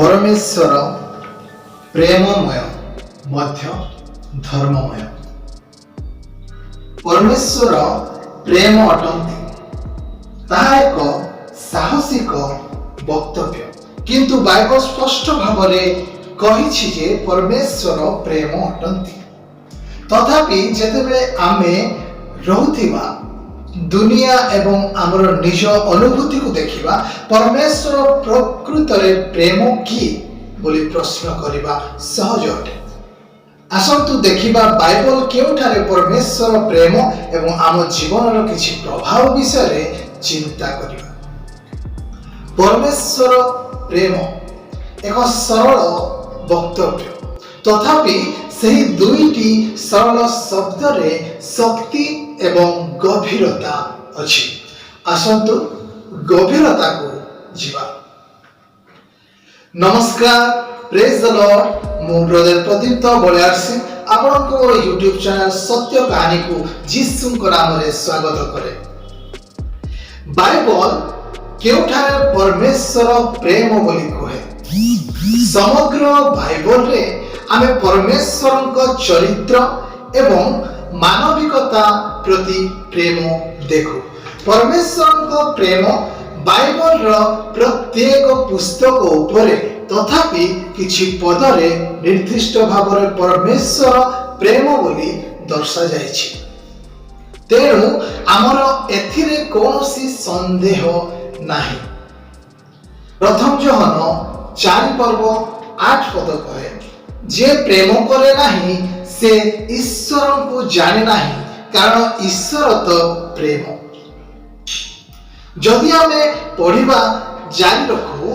ପରମେଶ୍ୱର ପ୍ରେମମୟ ମଧ୍ୟ ଧର୍ମମୟ। ପରମେଶ୍ୱର ପ୍ରେମ ଅଟନ୍ତି, ତାହା ଏକ ସାହସିକ ବକ୍ତବ୍ୟ। କିନ୍ତୁ ବାଇବଲ ସ୍ପଷ୍ଟ ଭାବରେ କହିଛି ଯେ ପରମେଶ୍ୱର ପ୍ରେମ ଅଟନ୍ତି। ତଥାପି ଯେତେବେଳେ ଆମେ ରହୁଥିବା ଦୁନିଆ ଏବଂ ଆମର ନିଜ ଅନୁଭୂତିକୁ ଦେଖିବା, ପରମେଶ୍ୱର ପ୍ରକୃତରେ ପ୍ରେମ କି ବୋଲି ପ୍ରଶ୍ନ କରିବା ସହଜ ଅଟେ। ଆସନ୍ତୁ ଦେଖିବା ବାଇବଲ କେଉଁଠାରେ ପରମେଶ୍ୱର ପ୍ରେମ ଏବଂ ଆମ ଜୀବନର କିଛି ପ୍ରଭାବ ବିଷୟରେ ଚିନ୍ତା କରିବା। ପରମେଶ୍ୱର ପ୍ରେମ ଏକ ସରଳ ବକ୍ତବ୍ୟ। ତଥାପି ସେହି ଦୁଇଟି ସରଳ ଶବ୍ଦରେ ଶକ୍ତି ଏବଂ ଗଭୀରତା ଅଛି। ଆସନ୍ତୁ ଗଭୀରତାକୁ ଯିବା। ନମସ୍କାର, ପ୍ରେଜ୍ ଦ ଲର୍ଡ। ମୁଁ ବ୍ରଦର ପ୍ରଦୀପ୍ତ ବଳିୟାର ସିଂ ଆପଣଙ୍କ ମୋର ୟୁଟ୍ୟୁବ ଚ୍ୟାନେଲ ସତ୍ୟ କାହାଣୀକୁ ଯୀଶୁଙ୍କ ନାମରେ ସ୍ୱାଗତ କରେ। ବାଇବଲ କେଉଁଠାରେ ପରମେଶ୍ୱର ପ୍ରେମ ବୋଲି କୁହେ? ସମଗ୍ର ବାଇବଲରେ ଆମେ ପରମେଶ୍ୱରଙ୍କ ଚରିତ୍ର ଏବଂ ମାନବିକତା ପ୍ରତି ପ୍ରେମ ଦେଖୁ। ପରମେଶ୍ୱରଙ୍କ ପ୍ରେମ ବାଇବଲର ପ୍ରତ୍ୟେକ ପୁସ୍ତକ ଉପରେ। ତଥାପି କିଛି ପଦରେ ନିର୍ଦ୍ଦିଷ୍ଟ ଭାବରେ ପରମେଶ୍ୱର ପ୍ରେମ ବୋଲି ଦର୍ଶାଯାଇଛି। ତେଣୁ ଆମର ଏଥିରେ କୌଣସି ସନ୍ଦେହ ନାହିଁ। ପ୍ରଥମ ଯୋହନ 4 ପର୍ବ 8 ପଦ କହେ, "ଯେ ପ୍ରେମ କରେ ନାହିଁ, ସେ ଈଶ୍ୱରଙ୍କୁ ଜାଣେ ନାହିଁ, କାରଣ ଈଶ୍ୱର ତ ପ୍ରେମ।" ଯଦି ଆମେ ପଢିବା ଜାରି ରଖୁ,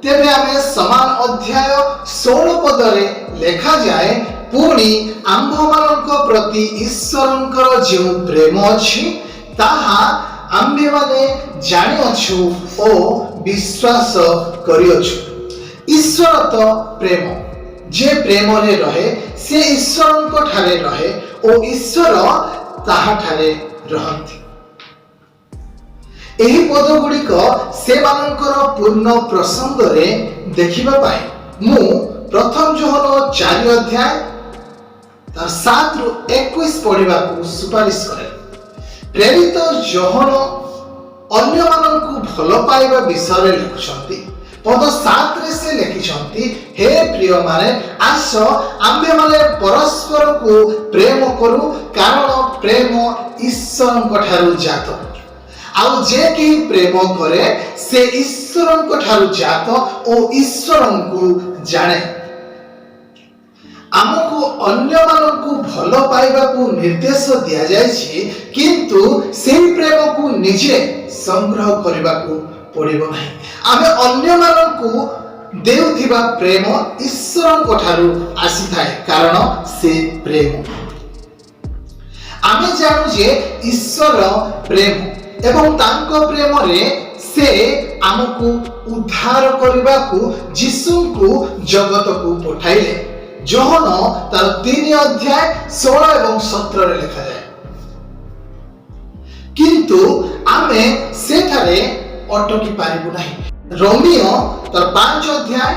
ତେବେ ଆମେ ସମାନ ଅଧ୍ୟାୟ 16 ପଦରେ ଲେଖାଯାଏ, "ପୁଣି ଆମ୍ଭମାନଙ୍କ ପ୍ରତି ଈଶ୍ୱରଙ୍କର ଯେଉଁ ପ୍ରେମ ଅଛି, ତାହା ଆମ୍ଭେମାନେ ଜାଣିଅଛୁ ଓ ବିଶ୍ୱାସ କରିଅଛୁ। ଈଶ୍ୱର ତ ପ୍ରେମ। ଯେ ପ୍ରେମରେ ରହେ, ସେ ଈଶ୍ୱରଙ୍କ ଠାରେ ରହେ ଓ ଈଶ୍ୱର ତାହାଠାରେ ରହନ୍ତି।" ଏହି ପଦ ଗୁଡ଼ିକ ସେମାନଙ୍କର ପୂର୍ଣ୍ଣ ପ୍ରସଙ୍ଗରେ ଦେଖିବା ପାଇଁ ମୁଁ ପ୍ରଥମ ଯୋହନ 4 ଅଧ୍ୟାୟ ତାର 7ରୁ 21 ପଢିବାକୁ ସୁପାରିଶ କରେ। ପ୍ରେରିତ ଯୋହନ ଅନ୍ୟମାନଙ୍କୁ ଭଲ ପାଇବା ବିଷୟରେ ଲେଖୁଛନ୍ତି। ପଦ 7ରେ ସେ ଲେଖିଛନ୍ତି, "ହେ ପ୍ରିୟମାନେ, ଆସ ଆମ୍ଭେମାନେ ପରସ୍ପରକୁ ପ୍ରେମ କରୁ, କାରଣ ପ୍ରେମ ଈଶ୍ୱରଙ୍କ ଠାରୁ ଜାତ। ଆଉ ଯେ କେହି ପ୍ରେମ କରେ, ସେ ଈଶ୍ୱରଙ୍କ ଠାରୁ ଜାତ ଓ ଈଶ୍ୱରଙ୍କୁ ଜାଣେ।" ଆମକୁ ଅନ୍ୟମାନଙ୍କୁ ଭଲ ପାଇବାକୁ ନିର୍ଦ୍ଦେଶ ଦିଆଯାଇଛି, କିନ୍ତୁ ସେହି ପ୍ରେମକୁ ନିଜେ ସଂଗ୍ରହ କରିବାକୁ ପଡ଼ିବ ନାହିଁ। ଆମେ ଅନ୍ୟମାନଙ୍କୁ ଦେଉଥିବା ପ୍ରେମ ଈଶ୍ୱରଙ୍କ ଠାରୁ ଆସିଥାଏ, କାରଣ ସେ ପ୍ରେମ। ଆମେ ଜାଣୁ ଯେ ଈଶ୍ୱର ପ୍ରେମ ଏବଂ ତାଙ୍କ ପ୍ରେମରେ ସେ ଆମକୁ ଉଦ୍ଧାର କରିବାକୁ ଯୀଶୁଙ୍କୁ ଜଗତକୁ ପଠାଇଲେ। ଯୋହନ ତାର 3 ଅଧ୍ୟାୟ 16 ଏବଂ 17ରେ ଲେଖାଯାଏ। କିନ୍ତୁ ଆମେ ସେଠାରେ ଅଟକି ପାରିବୁ ନାହିଁ। ରୋମୀୟ ତାର 5 ଅଧ୍ୟାୟ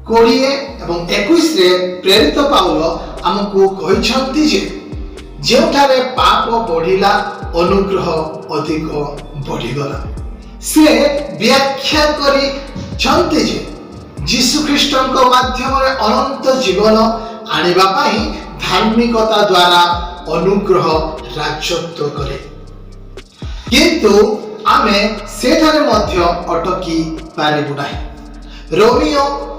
20 ଏବଂ 21ରେ ପ୍ରେରିତ ପାଉଲ ଆମକୁ କହିଛନ୍ତି ଯେ ଯେଉଁଠାରେ ପାପ ବଢ଼ିଲା, ଅନୁଗ୍ରହ ଅଧିକ ବଢ଼ିଗଲା। ସେ ବ୍ୟାଖ୍ୟା କରିଛନ୍ତି ଯେ ଯୀଶୁ ଖ୍ରୀଷ୍ଟଙ୍କ ମାଧ୍ୟମରେ ଅନନ୍ତ ଜୀବନ ଆଣିବା ପାଇଁ ଧାର୍ମିକତା ଦ୍ୱାରା ଅନୁଗ୍ରହ ରାଜତ୍ୱ କରେ। କିନ୍ତୁ ଆମେ ସେଠାରେ ମଧ୍ୟ ଅଟକି ପାରିବୁ ନାହିଁ। ରୋମୀୟ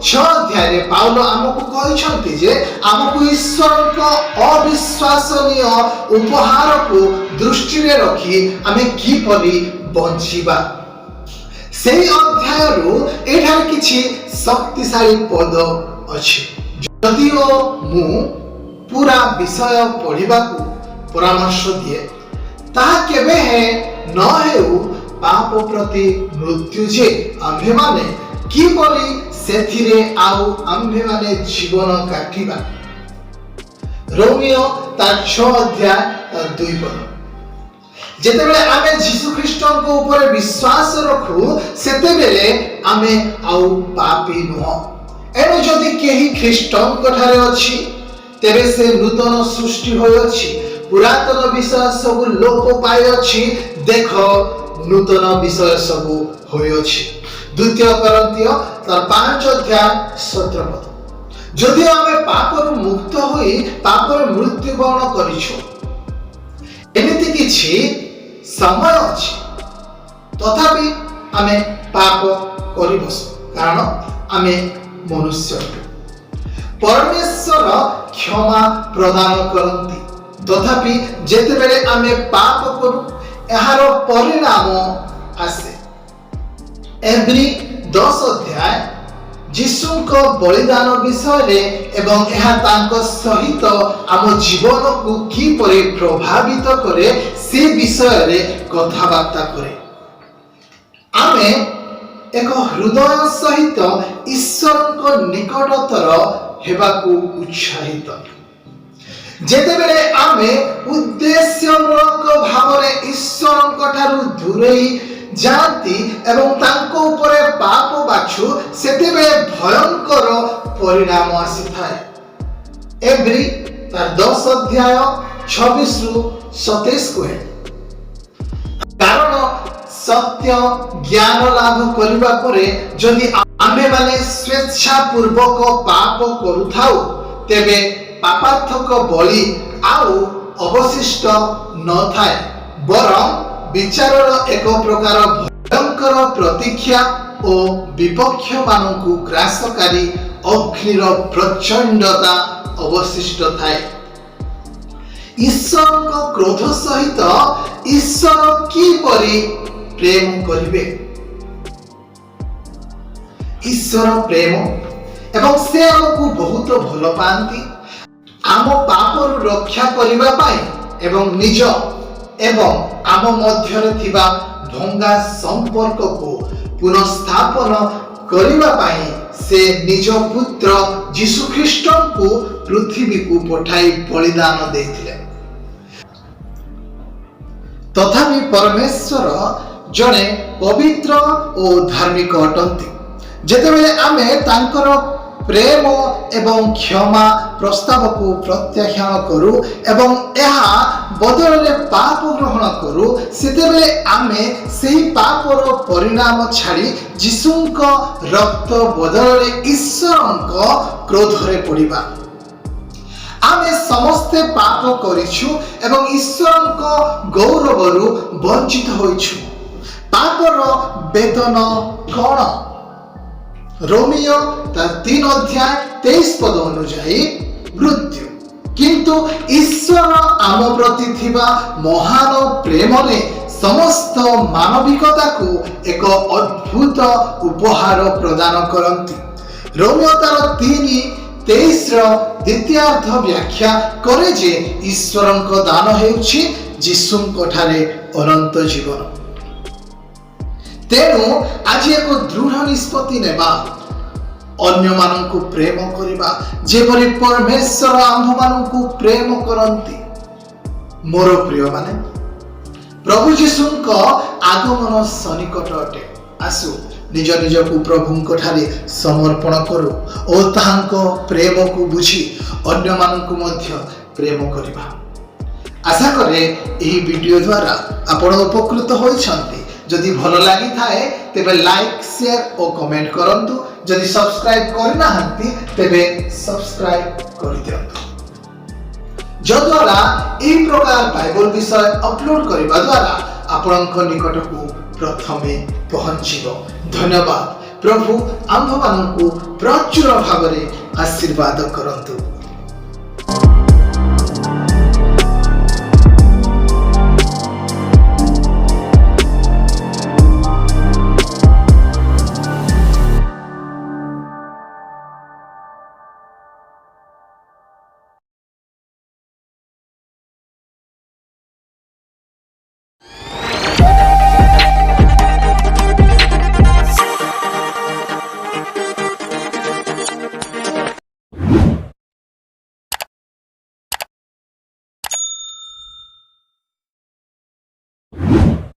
6 ଅଧ୍ୟାୟରେ ପାଉଲ ଆମକୁ କହିଛନ୍ତି ଯେ ଆମକୁ ଈଶ୍ୱରଙ୍କ ଅବିଶ୍ୱାସନୀୟ ଉପହାରକୁ ଦୃଷ୍ଟିରେ ରଖି ଆମେ କିପରି ବଞ୍ଚିବା। ସେହି ଅଧ୍ୟାୟରୁ ଏଠାରେ କିଛି ଶକ୍ତିଶାଳୀ ପଦ ଅଛି। ଯଦିଓ ମୁଁ ପୁରା ବିଷୟ ପଢ଼ିବାକୁ ପରାମର୍ଶ ଦିଏ, ତାହା କେବେ ହେଁ ନ ହେଉ, ପାପ ପ୍ରତି ମୃତ୍ୟୁ ଯେ ଆମ୍ଭେମାନେ, କିପରି ସେଥିରେ ଆଉ ଆମ୍ଭେମାନେ ଜୀବନ କାଟିବା? ରୋମୀୟ ତାର 6 ଅଧ୍ୟାୟ ତାର 2 ପଦ। ଯେତେବେଳେ ଆମେ ଯୀଶୁଖ୍ରୀଷ୍ଟଙ୍କ ଉପରେ ବିଶ୍ୱାସ ରଖୁ, ସେତେବେଳେ ଆମେ ଆଉ ପାପୀ ନୁହଁ। ଏଣୁ ଯଦି କେହି ଖ୍ରୀଷ୍ଟଙ୍କ ଠାରେ ଅଛି, ତେବେ ସେ ନୂତନ ସୃଷ୍ଟି ହୋଇଅଛି। ପୁରାତନ ବିଷୟ ସବୁ ଲୋପ ପାଇଅଛି, ଦେଖ, ନୂତନ ବିଷୟ ସବୁ ହୋଇଅଛି। ଦ୍ୱିତୀୟ କରିନ୍ଥୀୟ ତାର 5 ଅଧ୍ୟାୟ 17 ପଦ। ଯଦିଓ ଆମେ ପାପରୁ ମୁକ୍ତ ହୋଇ ପାପରେ ମୃତ୍ୟୁବରଣ କରିଛୁ, ଏମିତି କିଛି ସମୟ ଅଛି ତଥାପି ଆମେ ପାପ କରିବସୁ, କାରଣ ଆମେ ମନୁଷ୍ୟ ଅଟୁ। ପରମେଶ୍ୱର କ୍ଷମା ପ୍ରଦାନ କରନ୍ତି। ତଥାପି ଯେତେବେଳେ ଆମେ ପାପ କରୁ, ଏହାର ପରିଣାମ ଆସେ। ଏବ୍ରୀ 10 ଅଧ୍ୟାୟ ଯୀଶୁଙ୍କ ବଳିଦାନ ବିଷୟରେ ଏବଂ ଏହା ତାଙ୍କ ସହିତ ଆମ ଜୀବନକୁ କିପରି ପ୍ରଭାବିତ କରେ, ସେ ବିଷୟରେ କଥାବାର୍ତ୍ତା କରେ। ଆମେ ଏକ ହୃଦୟ ସହିତ ଈଶ୍ୱରଙ୍କ ନିକଟତର ହେବାକୁ ଉତ୍ସାହିତ। ଯେତେବେଳେ ଆମେ ଉଦ୍ଦେଶ୍ୟମୂଳକ ଭାବରେ ଈଶ୍ୱରଙ୍କ ଠାରୁ ଦୂରେଇ ଯାଆନ୍ତି ଏବଂ ତାଙ୍କ ଉପରେ ପାପ ବାଛୁ, ସେତେବେଳେ ଭୟଙ୍କର ପରିଣାମ ଆସିଥାଏ। ଏବ୍ରୀ ତାର 10 ଅଧ୍ୟାୟ 26ରୁ 27 କୁହେ, କାରଣ ସତ୍ୟ ଜ୍ଞାନ ଲାଭ କରିବା ପରେ ଯଦି ଆମ୍ଭେମାନେ ସ୍ୱେଚ୍ଛା ପୂର୍ବକ ପାପ କରୁଥାଉ, ତେବେ ପାପାର୍ଥକ ବଳି ଆଉ ଅବଶିଷ୍ଟ ନଥାଏ, ବରଂ ବିଚାରର ଏକ ପ୍ରକାର ଭୟଙ୍କର ପ୍ରତୀକ୍ଷା ଓ ବିପକ୍ଷମାନଙ୍କୁ ଗ୍ରାସକାରୀ ଅଗ୍ନିର ପ୍ରଚଣ୍ଡତା ଅବଶିଷ୍ଟ ଥାଏ। ଈଶ୍ୱରଙ୍କ କ୍ରୋଧ ସହିତ ଈଶ୍ୱର କିପରି ପ୍ରେମ କରିବେ? ଈଶ୍ୱର ପ୍ରେମ ଏବଂ ସେ ଆମକୁ ବହୁତ ଭଲ ପାଆନ୍ତି। ଆମ ପାପରୁ ରକ୍ଷା କରିବା ପାଇଁ ଏବଂ ନିଜ ଏବଂ ଆମ ମଧ୍ୟରେ ଥିବା ଭଙ୍ଗା ସମ୍ପର୍କକୁ ପୁନଃସ୍ଥାପନ କରିବା ପାଇଁ ସେ ନିଜ ପୁତ୍ର ଯୀଶୁଖ୍ରୀଷ୍ଟଙ୍କୁ ପୃଥିବୀକୁ ପଠାଇ ବଳିଦାନ ଦେଇଥିଲେ। ତଥାପି ପରମେଶ୍ୱର ଜଣେ ପବିତ୍ର ଓ ଧାର୍ମିକ ଅଟନ୍ତି। ଯେତେବେଳେ ଆମେ ତାଙ୍କର ପ୍ରେମ ଏବଂ କ୍ଷମା ପ୍ରସ୍ତାବକୁ ପ୍ରତ୍ୟାଖ୍ୟାନ କରୁ ଏବଂ ଏହା ବଦଳରେ ପାପ ଗ୍ରହଣ କରୁ, ସେତେବେଳେ ଆମେ ସେହି ପାପର ପରିଣାମ ଛାଡ଼ି ଯୀଶୁଙ୍କ ରକ୍ତ ବଦଳରେ ଈଶ୍ୱରଙ୍କ କ୍ରୋଧରେ ପଡ଼ିବା। ଆମେ ସମସ୍ତେ ପାପ କରିଛୁ ଏବଂ ଈଶ୍ୱରଙ୍କ ଗୌରବରୁ ବଞ୍ଚିତ ହୋଇଛୁ। ପାପର ବେତନ କଣ? ରୋମୀୟ ତାର 3 ଅଧ୍ୟାୟ 23 ପଦ ଅନୁଯାୟୀ ମୃତ୍ୟୁ। କିନ୍ତୁ ଈଶ୍ୱର ଆମ ପ୍ରତି ଥିବା ମହାନ ପ୍ରେମରେ ସମସ୍ତ ମାନବିକତାକୁ ଏକ ଅଦ୍ଭୁତ ଉପହାର ପ୍ରଦାନ କରନ୍ତି। ରୋମୀୟ ତାର 3:23ର ଦ୍ୱିତୀୟାର୍ଦ୍ଧ ବ୍ୟାଖ୍ୟା କରେ ଯେ ଈଶ୍ୱରଙ୍କ ଦାନ ହେଉଛି ଯୀଶୁଙ୍କ ଠାରେ ଅନନ୍ତ ଜୀବନ। ତେଣୁ ଆଜି ଏକ ଦୃଢ଼ ନିଷ୍ପତ୍ତି ନେବା, ଅନ୍ୟମାନଙ୍କୁ ପ୍ରେମ କରିବା, ଯେପରି ପରମେଶ୍ୱର ଆମ୍ଭମାନଙ୍କୁ ପ୍ରେମ କରନ୍ତି। ମୋର ପ୍ରିୟମାନେ, ପ୍ରଭୁ ଯୀଶୁଙ୍କ ଆଗମନ ସନ୍ନିକଟ ଅଟେ। ଆସୁ, ନିଜ ନିଜକୁ ପ୍ରଭୁଙ୍କ ଠାରେ ସମର୍ପଣ କରୁ ଓ ତାହାଙ୍କ ପ୍ରେମକୁ ବୁଝି ଅନ୍ୟମାନଙ୍କୁ ମଧ୍ୟ ପ୍ରେମ କରିବା। ଆଶା କରେ ଏହି ଭିଡ଼ିଓ ଦ୍ୱାରା ଆପଣ ଉପକୃତ ହୋଇଛନ୍ତି। ଯଦି ଭଲ ଲାଗିଥାଏ, ତେବେ ଲାଇକ୍, ସେୟାର ଓ କମେଣ୍ଟ କରନ୍ତୁ। ଯଦି ସବସ୍କ୍ରାଇବ୍ କରିନାହାନ୍ତି, ତେବେ ସବସ୍କ୍ରାଇବ୍ କରିଦିଅନ୍ତୁ, ଯଦ୍ୱାରା ଏହି ପ୍ରକାର ବାଇବଲ ବିଷୟ ଅପଲୋଡ କରିବା ଦ୍ୱାରା ଆପଣଙ୍କ ନିକଟକୁ ପ୍ରଥମେ ପହଞ୍ଚିବ। ଧନ୍ୟବାଦ। ପ୍ରଭୁ ଆମ୍ଭମାନଙ୍କୁ ପ୍ରଚୁର ଭାବରେ ଆଶୀର୍ବାଦ କରନ୍ତୁ।